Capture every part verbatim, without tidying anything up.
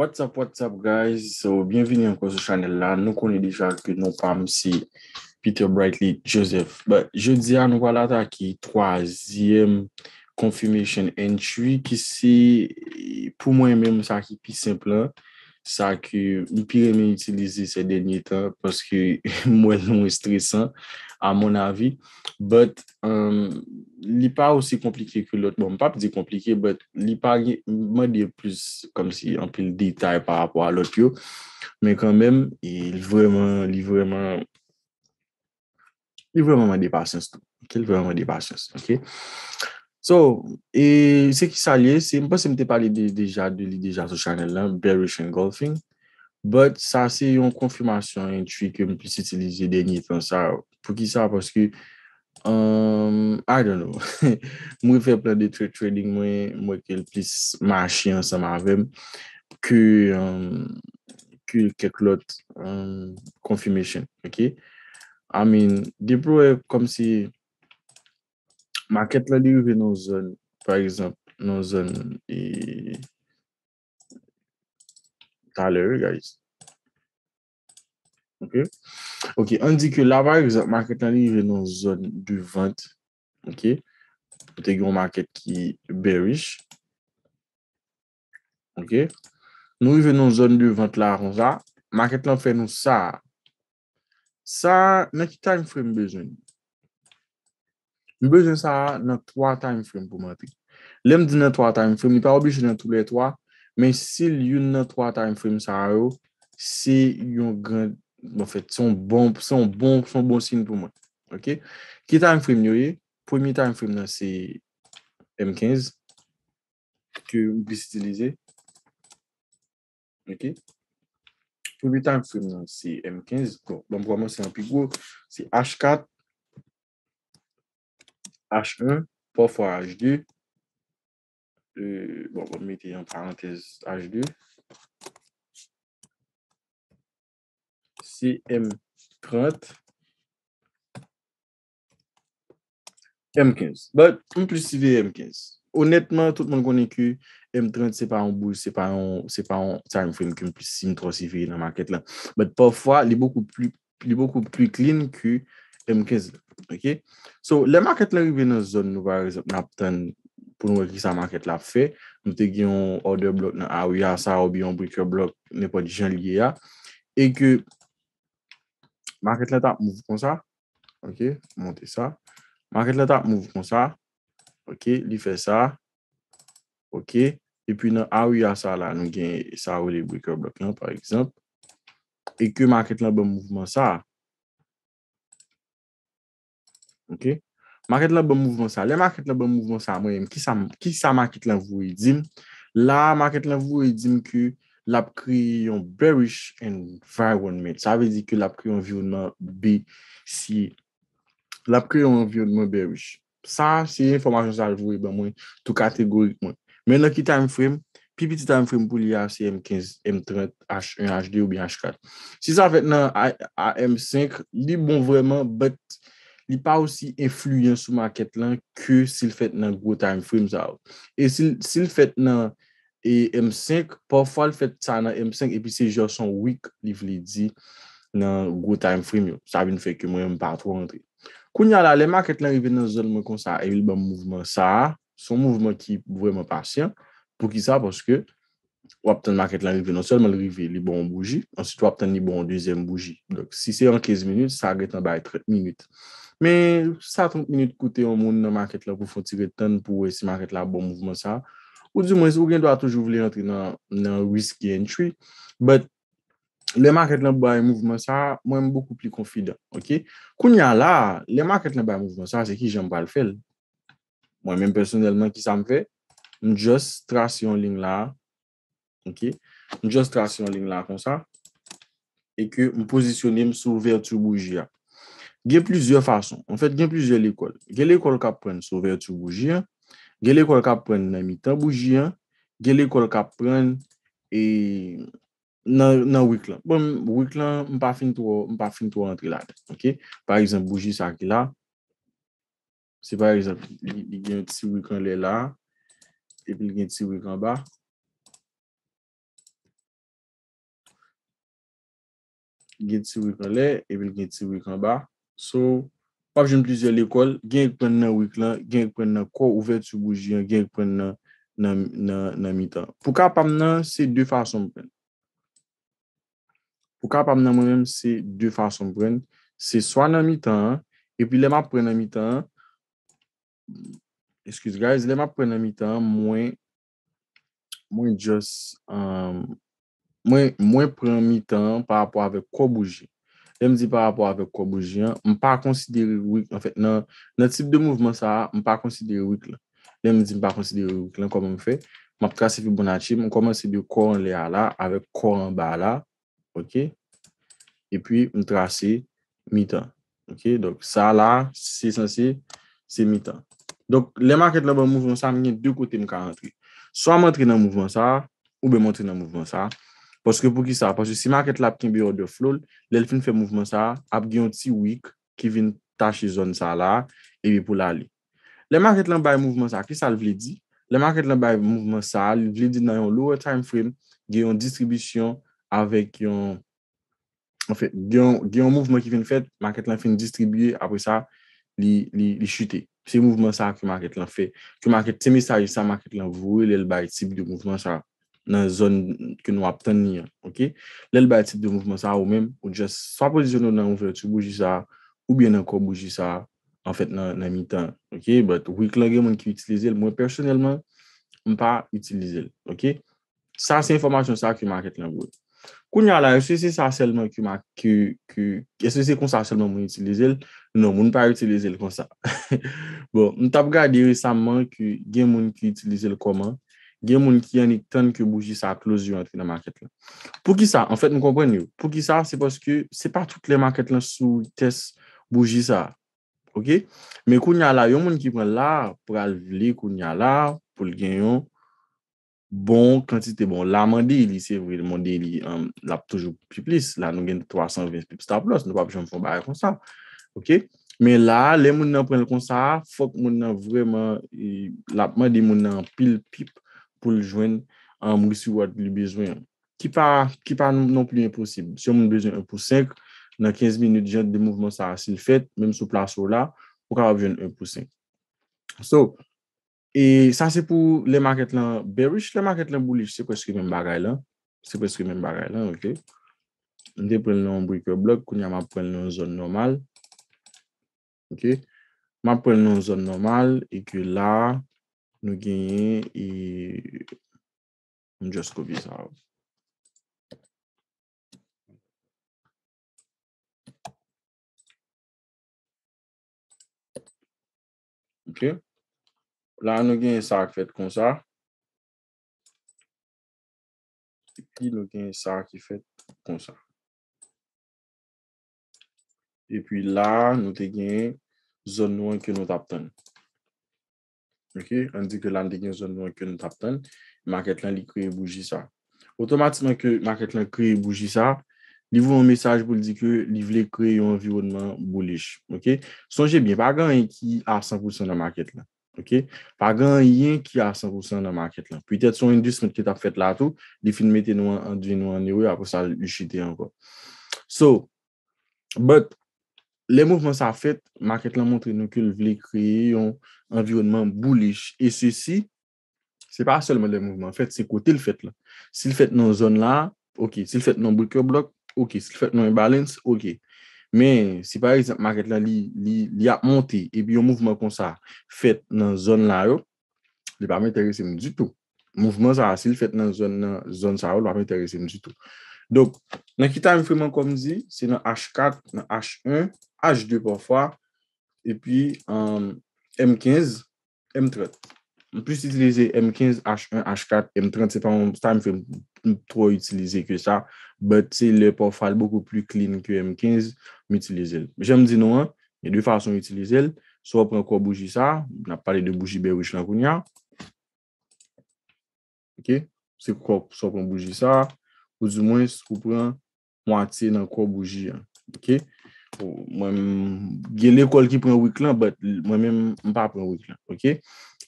What's up, what's up, guys? So, byenvini ankò sou chanèl la. Nou konnen deja ke non pa m se Peter Brightly Joseph. But jodi a, nou pral atake twazyèm confirmation entry ki se, pou mwen menm, sa ki pi senp lan, sa ke m pi renmen itilize sè dènye tan, paske m wè l mwen stresan, à mon avis. But, um, li pa osi konplike ke lòt. Bon, m p ap di konplike, but li pa gen, mande plis, kòmsi, anpil detay pa rapò a lòt yo. Men kanmenm, e, li vrèman, li vrèman, li vrèman mande pasyans tou. Ok, li vrèman mande pasyans. Ok? So, e se ki sa l ye? Se, m panse m te pale de, deja de li deja sou chanèl lan, bearish engulfing. But sa se yon konfimasyon entry ke m plis itilize dènye tan sa yo. Poukisa? Paske, um, I don't know. Mwen fè plan de tra-, trading mwen, mwen ke l plis mache ansanm avè m ke, um, ke kèk lòt, um, confirmation. Ok? I mean, depi w wè kòmsi market lan li rive nan yon zòn, pa egzanp, nan yon zòn, e, talè, wi, guys. Ok? Ok, ann di ke la, pa egzanp, market lan li rive nan yon zòn de vant. Ok? Ou te gen yon market ki bearish. Ok? Nou rive nan yon zòn de vant la konsa. Market lan fè nou sa. Sa, nan ki time frame m bezwen? M bezwen sa a nan twa time frame pou m antre. Lè m di nan twa time frame, li pa oblije nan toulètwa, men si l youn nan twa time frame sa yo, se yon gran, anfèt, se yon bon, se yon bon, se yon bon siy pou mwen. Ok? Ki time frame yo ye? Premye time frame nan se M kenz ke m plis itilize. Ok? Premye time frame nan se M kenz. Bon, ban m kòmanse an pi gwo. Se H kat, H en, pafwa H de. Euh, bon, ban m mete an parantèz H de. Se M trant, M kenz. But, m plis siveye M kenz. Onètman, tout moun konnen ke M trant se pa yon bouj, se pa yon, se pa yon time frame ke m plis, si m twò siveye nan market lan. But pafwa, li bokou pli, li bokou pli clean ke M kenz la. Ok? So, lè market lan rive nan zòn nou, pa egzanp, n ap tann pou nou wè kisa market la ap fè. Nou te gen yon order block nan area sa, oubyen yon breaker block, nenpòt jan l ye a. E ke market lan t ap move konsa. Ok, monte sa. Market lan t ap move konsa. Ok, li fè sa. Ok, epi nan area sa la, nou gen sa yo rele breaker block lan, pa egzanp. E ke market lan ban m mouvman sa. Ok? Market lan ban m mouvman sa. Lè market lan ban m mouvman sa, mwen menm, kisa, kisa market lan voye di m? La, market lan voye di m ke l ap kreye yon bearish environment. Sa vle di ke l ap kreye yon anviwònman baissier. L ap kreye yon anviwònman bearish. Sa, se enfòmasyon sa l voye ban mwen, tou kategorikman. Men nan ki time frame? Pi piti time frame pou li a, se M kenz, M trant, H en, H de oubyen H kat. Si sa fèt nan A M senk, li bon vrèman, but li pa osi enfliyan sou market lan ke si l fèt nan gwo time frame sa yo. E si l, si l fèt nan e M senk, pafwa l fèt sa nan M senk, epi se just yon wick li vle di nan gwo time frame yo. Sa vin fè ke mwen, m pa twò antre. Kounye a la, lè market lan rive nan zòn mwen konsa, epi l ban m mouvman sa a, se yon mouvman ki vrèman pasyan. Poukisa? Paske w ap tann market lan rive, non sèlman l rive, li ba w yon bouji, answit w ap tann li ba w yon dezyèm bouji. Donk, si se an kenz minit, sa gentan bay trant minit. Men, sa trant minit koute yon moun nan market lan pou fè yon ti ret tann pou wè si market la ba w mouvman sa a. Ou dimwens, ou gen dwa toujou vle antre nan, nan risky entry. But, lè market lan bay mouvman sa a, mwen, m bokou pli konfidan. Ok? Kounye a la, lè market lan bay mouvman sa a, se kijan m pral fè l? Mwen menm pèsonèlman, kisa m fè? M just trase yon liy la. Ok? M just trase yon liy la konsa. E ke m pozisyone m sou ouvèti bouji a. Gen plizyè fason. Anfèt, gen plizyè lekòl. Gen lekòl k ap pran sou ouvèti bouji a. Gen lekòl k ap pran nan mitan bouji a. Gen lekòl k ap pran, e, nan, nan wick lan. Bon, wick lan, m pa fin twò, m pa fin twò antre ladan. Ok? Pa egzanp, bouji sa ki la. Se pa egzanp, li, li gen yon ti wick anlè la, epi li gen ti wick anba. gen ti wick anlè, epi l gen ti wick anba. So, w ap jwenn plizyè lekòl, gen k pran nan wick lan, gen k pran nan kò ouvèti bouji an, gen k pran nan, nan, nan, nan mitan. Pou ka pa m nan, se de fason m pran. Pou ka pa m nan mwen menm, se de fason m pran. Se swa nan mitan an, epi lè m ap pran nan mitan an, excuse guys, lè m ap pran nan mitan an, mwen, mwen just, um, mwen, mwen pran mitan an pa rapò avèk kò bouji. Lè m di pa rapò avèk kò bouji an, m pa konsidere wick, anfèt, nan, nan tip de mouvman sa a, m pa konsidere wick lan. Lè m di m pa konsidere wick lan, kòman m fè? M ap trase Fibonacci, m kòmanse de kò anlè a la, avèk kò anba a la, ok? Epi, m trase mitan. Ok, donk sa la, se sanse, se mitan. Donk, lè makèt lan ban mouvman sa, m gen de kote m ka antre. Swa m antre nan mouvman sa, oubyen m antre nan mouvman sa. Paske pou ki sa? Paske si makèt la ap kenbe order flow l, lè l fin fè mouvman sa, ap gen yon ti wick ki vin tache zòn sa la, epi pou l ale. Lè makèt lan bay mouvman sa, ki sa l vle di? Lè makèt lan bay mouvman sa, li vle di nan yon lower time frame, gen yon distribisyon avèk yon, anfèt, gen yon, gen yon mouvman ki vin fèt, makèt lan fin distribye, apre sa, li, li, li chite. Se mouvman sa ke makèt lan fè. Ke makèt, se mesaj sa makèt lan voye lè l bay tip de mouvman sa nan zòn ke nou ap tann li an, ok? Lè l bay tip de mouvman sa, ou menm, ou just swa pozisyone w nan ouvèti bouji sa, oubyen nan kò bouji sa, anfèt, nan, nan mitan, ok? But wick lan gen moun ki itilize l, mwen pèsonèlman, m pa itilize l, ok? Sa se enfòmasyon sa ke makèt lan voye. Kounye a la, èske se sa sèlman ke ma-, ke, ke, èske se konsa sèlman moun itilize l? Non, moun pa itilize l konsa. Bon, m t ap gade resaman ke gen moun ki itilize l kòman, gen moun ki annik tann ke bouji sa close yo antre nan makèt la. Pou ki sa? Anfèt, m konprann yo. Pou ki sa? Se paske se pa tout lè makèt lan sou tès bouji sa. Ok? Men kounye a la, yon moun ki pran la, pral vle kounye a la, pou l gen yon bon kantite. Bon, la mande li, se vre, mande li, um, l ap toujou pi plis. La, nou gen twa san ven pip stop loss, nou p ap janm fè yon bagay konsa. Ok? Men la, lè moun nan pran l konsa, fòk moun nan vrèman, e, l ap mande moun nan anpil pip pou l jwenn, um, reward li bezwen an. Ki pa, ki pa non, non pli enposib. Si yon moun bezwen en pou senk, nan kenz minit, jan de mouvman sa a, si l fèt, menm sou plas ou la, ou kapab jwenn en pou senk. So, e sa se pou lè makèt lan bearish, lè makèt lan bullish, se prèske menm bagay lan. Se prèske menm bagay lan, ok? M te pran l nan yon breaker block, kounye a m ap pran l nan yon zòn nòmal. Ok? M ap pran l nan yon zòn nòmal, e ke la, nou genyen, e, m just kopye sa. Ok? La, nou gen sa k fèt konsa. Epi nou gen sa ki fèt konsa. Epi la, nou te gen zòn nou an ke nou t ap tann. Ok? Ann di ke la, nou te gen zòn nou an ke nou t ap tann. Makèt lan, li kreye bouji sa. Otomatikman ke makèt lan kreye bouji sa, li voye yon mesaj pou l di ke li vle kreye yon anviwònman bullish. Ok? Sonje byen, pa gen anyen ki a san pou san nan makèt lan. Ok? Pa gen anyen ki a san pou san nan makèt lan. Petèt se yon inducement ki t ap fèt la tou, li fin mete nou an, endwi nou an erè, apre sa, li chite ankò. So, but, lè mouvman sa fèt, makèt lan montre nou ke l vle kreye yon anviwònman bullish. E sesi, se pa sèlman lè mouvman fèt, se kote l fèt la. Si l fèt nan zòn la, ok. Si l fèt nan breaker block, ok. Si l fèt nan imbalance, ok. Men, si pa egzanp, makèt la, li, li, li ap monte, epi yon mouvman konsa fèt nan zòn la yo, li pa enterese m ditou. Mouvman sa a, si l fèt nan zòn, nan zòn sa yo, li pa enterese m ditou. Donk, nan ki time frame ankò m di, se nan H kat, nan H en, H de pafwa, epi, um, M kenz, M trant. M plis itilize M kenz, H en, H kat, M trant, se pa yon time frame m twò itilize ke sa, but se lè pafwa l bokou pli clean ke M kenz, m itilize l. Jan m di nou an, gen de fason w itilize l. Swa w pran kò bouji sa, n ap pale de bouji bearish lan kounye a. Ok? Se kò, swa w pran bouji sa, ou di mwens ou pran mwatye nan kò bouji an. Ok? Ou, mwen, m, gen lekòl ki pran wick lan, but mwen menm, m pa pran wick lan. Ok?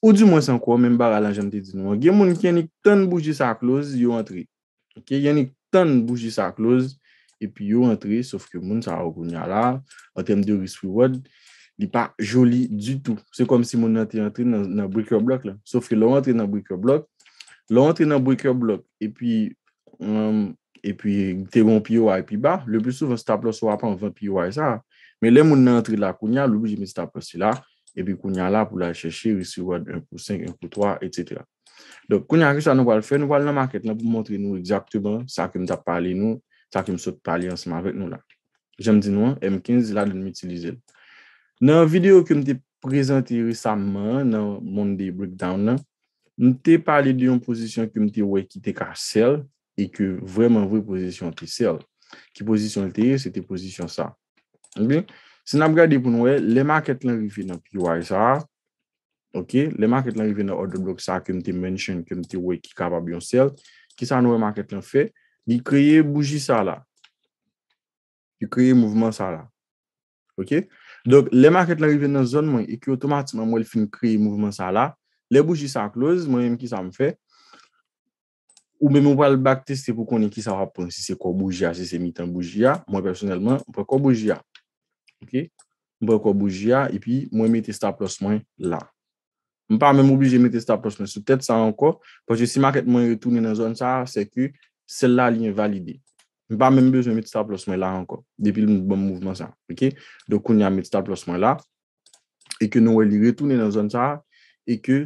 Ou di mwens ankò, menm bagay lan jan m te di nou an. Gen moun ki annik tann bouji sa close, yo antre. Ok? Yo annik tann bouji sa close, epi yo antre, sof ke moun sa yo kounye a la, an tèm de risk reward, li pa joli ditou. Se kòm si moun nan te antre nan, nan breaker block la. Sof ke lè w antre nan breaker block, lè w antre nan breaker block, epi, um, epi te gen yon P O I pi ba, le pli souvan stop loss ou a pa anvan P O I sa. Men lè moun nan antre la kounye a, li oblije met stop loss li la, epi kounye a la pou l al chèche risk reward en pou senk, en pou twa, etsetera. Donk, kounye a, kisa nou pral fè? Nou pral nan market lan pou montre nou egzakteman sa ke m t ap pale nou, sa ke m sot pale ansanm avèk nou la. Jan m di nou an, M kenz, ladan m itilize l. Nan videyo ke m te prezante resaman an, nan Monday Breakdown nan, m te pale de yon pozisyon ke m te wè ki te ka sell e ke vrèman vre pozisyon an te sell. Ki pozisyon l te ye? Se te pozisyon sa. Ok? Si n ap gade pou n wè, lè market lan rive nan P O I sa a, ok, lè market lan rive nan order block sa a ke m te mention, ke m te wè ki kapab yon sell, kisa nou wè market lan fè? Li kreye bouji sa la. Li kreye mouvman sa la. Ok? Donk, lè market lan rive nan zòn mwen e ke otomatikman mwen l fin kreye mouvman sa la, lè bouji sa close, mwen menm kisa m fè? Ou menm ou pral backteste pou konnen kisa w ap pran, si se kò bouji a, si se mitan bouji a. Mwen pèsonèlman, m pran kò bouji a. Ok? M pran kò bouji a, epi mwen mete stop loss mwen la. M pa menm oblije mete stop loss mwen sou tèt sa ankò, paske si market mwen retounen nan zòn sa, se ke sell la li envalide. M pa menm bezwen met stop loss mwen la ankò, depi l ban m mouvman sa. Ok? Donk, kounye a, m met stop loss mwen la, e ke nou wè li retounen nan zòn sa, e ke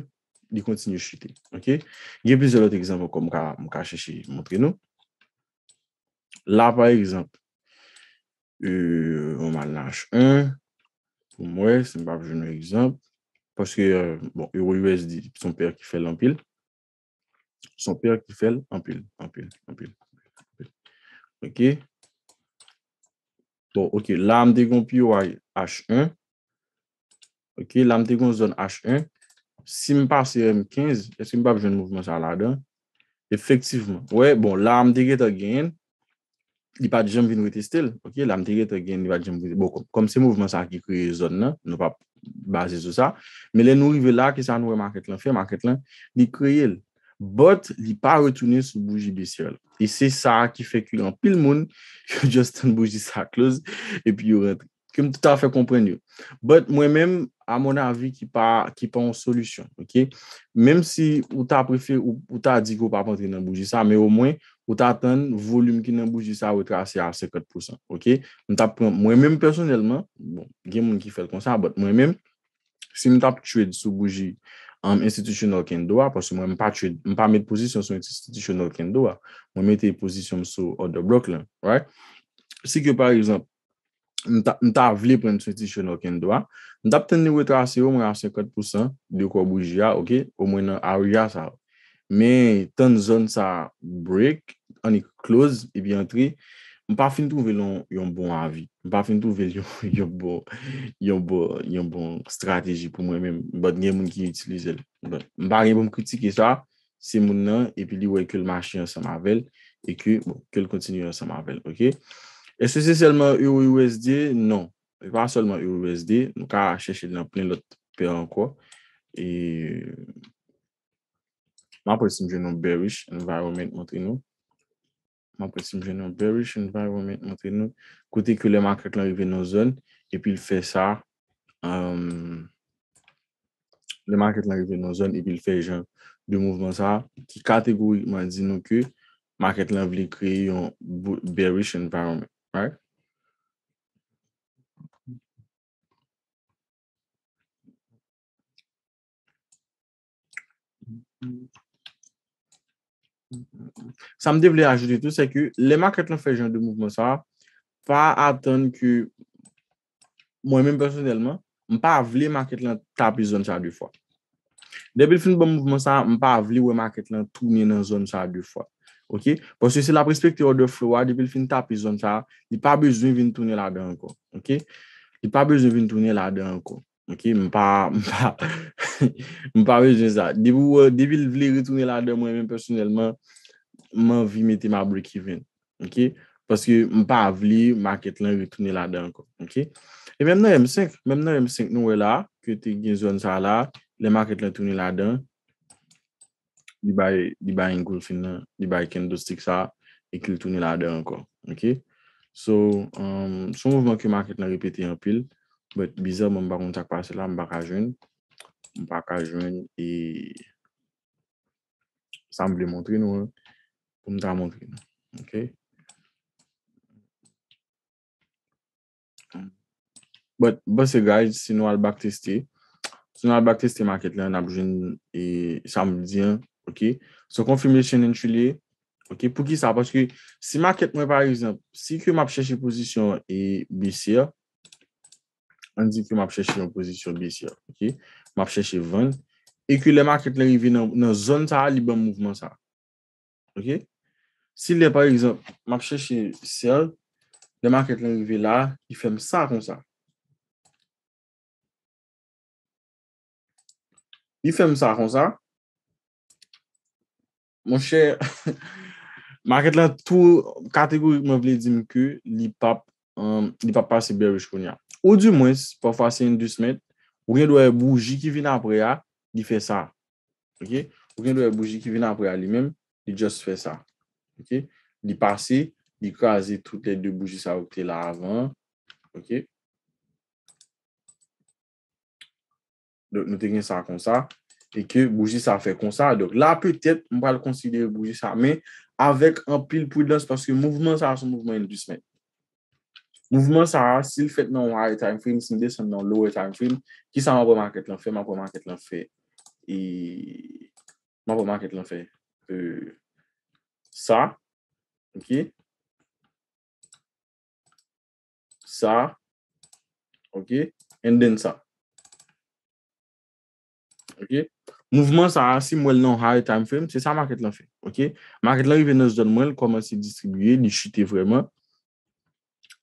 li kontinye chite. Ok? Gen plizyè lòt egzanp ankò m ka, m ka chèche montre nou. La, pa egzanp, euh, on m al nan H un, pou m wè si m p ap jwenn yon egzanp. Paske, euh, bon, Euro U S D, se yon pè ki fè l anpil. Se yon pè ki fè l anpil, anpil, anpil, anpil. Ok? Bon, ok, la, m te gen yon P O I H un. Ok, la, m te gen yon zòn H un. Si m pase M kenz, èske m p ap jwenn mouvman sa ladan? Efektivman. Wè, bon, la, m te gentan genyen l. Li pa t janm vin reteste l. Ok, la, m te gentan genyen l, li pa t janm vin. Bon, kòm, kòm se mouvman sa ki kreye zòn nan, nou p ap baze sou sa. Men lè nou rive la, kisa nou wè market lan fè? Market lan, li kreye l. But, li pa retounen sou bouji baissière la. E se sa ki fè ke anpil moun, yo just tann bouji sa close, epi yo rantre. Ke m toutafè konprann yo. But mwen menm, a mon avi, ki pa, ki pa yon solisyon, ok? Menm si ou ta prefere, ou, ou ta di ke w p ap antre nan bouji sa, men omwen, ou ta tann volim ki nan bouji sa retrase a senkant pousan, ok? M t ap pran, mwen menm pèsonèlman, bon, gen moun ki fè l konsa, but mwen menm, si m t ap trade sou bouji, um, institutional candle a, paske mwen, m pa trade, m pa met pozisyon sou institutional candle a. Mwen mete pozisyon m sou order block lan, right? Si ke, pa egzanp, m ta, m ta vle pran sou institutional candle a, m t ap tann li retrase omwen a senkant pousan de kò bouji a, ok? Omwen nan area sa. Men tann zòn sa break, annik close, epi antre, m pa fin twouve l yon, yon bon avi. M pa fin twouve l yon, yon bon, yon bon, yon bon estrateji pou mwen menm. But gen moun ki itilize l. But m pa gen pou m kritike sa, se moun nan, epi li wè ke l mache ansanm avè l, e ke, bon, ke l kontinye ansanm avè l, ok? Èske se sèlman Euro U S D? Non. E pa sèlman Euro U S D, nou ka chèche l nan plen lòt pè ankò. E m ap wè si m jwenn yon bearish environment montre nou. M ap wè si m jwenn yon bearish environment montre nou. Kote ke lè market lan rive nan zòn, epi l fè sa, um, lè market lan rive nan zòn, epi l fè jan de mouvman sa, ki kategorikman di nou ke market lan vle kreye yon bou-, bearish environment, right? Sa m te vle ajoute tou, se ke lè market lan fè jan de mouvman sa, pa atann ke mwen menm pèsonèlman, m pa vle market lan tape zòn sa de fwa. Depi l fin ban m mouvman sa, m pa vle wè market lan tounen nan zòn sa de fwa. Ok? Paske si l ap respekte order flow a, depi l fin tape zòn sa, li pa bezwen vin tounen ladan ankò. Ok? Li pa bezwen vin tounen ladan ankò. Ok? M pa, m pa, m pa bezwen sa. Depi w, depi l vle retounen ladan, mwen menm pèsonèlman, m anvi mete m a break even. Ok? Paske m pa vle market lan retounen ladan ankò. Ok? E menm nan M senk, menm nan M senk nou wè la, ke te gen zòn sa la, lè market lan tounen ladan, li bay, li bay engulfing nan, li bay candlestick sa, e ke l tounen ladan ankò. Ok? So, um, se yon mouvman ke market lan repete anpil, but bizarman m pa konn sa k pase la, m pa ka jwenn, m pa ka jwenn e sa m vle montre nou an, pou m ta montre nou. Ok? But, but se guys, si nou al back teste, si nou al back teste market lan, n ap jwenn e, sa m di an, ok? So confirmation entry li ye, ok? Poukisa? Paske si market mwen, pa egzanp, si ke m ap chèche pozisyon e baissière, ann di ke m ap chèche yon pozisyon baissière, ok? M ap chèche vann, e ke lè market lan rive nan, nan zòn sa a, li ban m mouvman sa a. Ok? Si lè, pa egzanp, m ap chèche sell, lè market lan rive la, li fè m sa konsa. Li fè m sa konsa. Monchè, market lan tou kategorikman vle di m ke li p ap, um, li p ap pase bearish kounye a. Ou di mwens, pafwa se inducement, ou gen dwa wè bouji ki vin apre a, li fè sa. Ok? Ou gen dwa wè bouji ki vin apre a li menm, li just fè sa. Ok? Li pase, li kraze tout lè de bouji sa yo ki te la avan an. Ok? Donk, nou te gen sa konsa, e ke bouji sa fè konsa. Donk, la, petèt, m pral konsidere bouji sa, men avèk anpil pridans, paske mouvman sa se yon mouvman inducement. Mouvman sa a, si l fèt nan yon higher time frame, si m desann nan yon lower time frame, kisa m ap wè market lan fè? M ap wè market lan fè. E, m ap wè market lan fè. E, sa. Ok? Sa. Ok? And then sa. Ok? Mouvman sa a, si m wè l nan higher time frame, se sa market lan fè. Ok? Market lan rive nan zòn mwen, l kòmanse distribiye, li chite vrèman.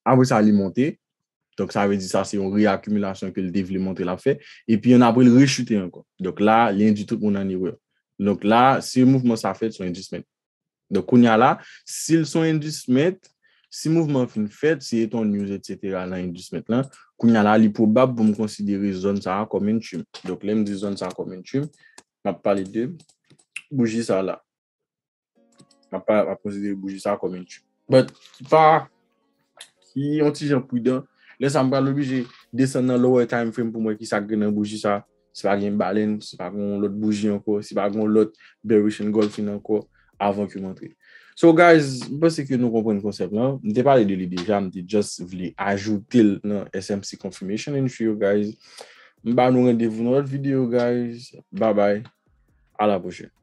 Apre sa, li monte. Donk, sa vle di sa se yon reakimilasyon ke l te vle montre l ap fè. Epi, ann apre, l rechute ankò. Donk, la, li endwi tout moun an erè. Donk, la, si mouvman sa fèt, se yon inducement. Donk, kounye a la, si l se yon inducement, si mouvman fin fèt, si e t on news, etsetera, nan inducement lan, kounye a la, li pwobab pou m konsidere zòn sa a kòm entry m. Donk, lè m di zòn sa a kòm entry m, m ap pale de bouji sa a la. M ap pa, m ap konsidere bouji sa a kòm entry. But, pa, ki yon ti jan pridan. Lè sa, m pral oblije desann nan lower time frame pou m wè kisa k gen nan bouji sa. Si pa gen balèn, si pa gen yon lòt bouji ankò, si pa gen yon lòt bearish engulfing ankò, avan ke m antre. So, guys, m panse ke nou konprann konsèp lan. M te pale de li deja, m te just vle ajoute l nan S M C confirmation entry yo, guys. M ba nou randevou nan lòt videyo, guys. Bye bye. À la prochaine.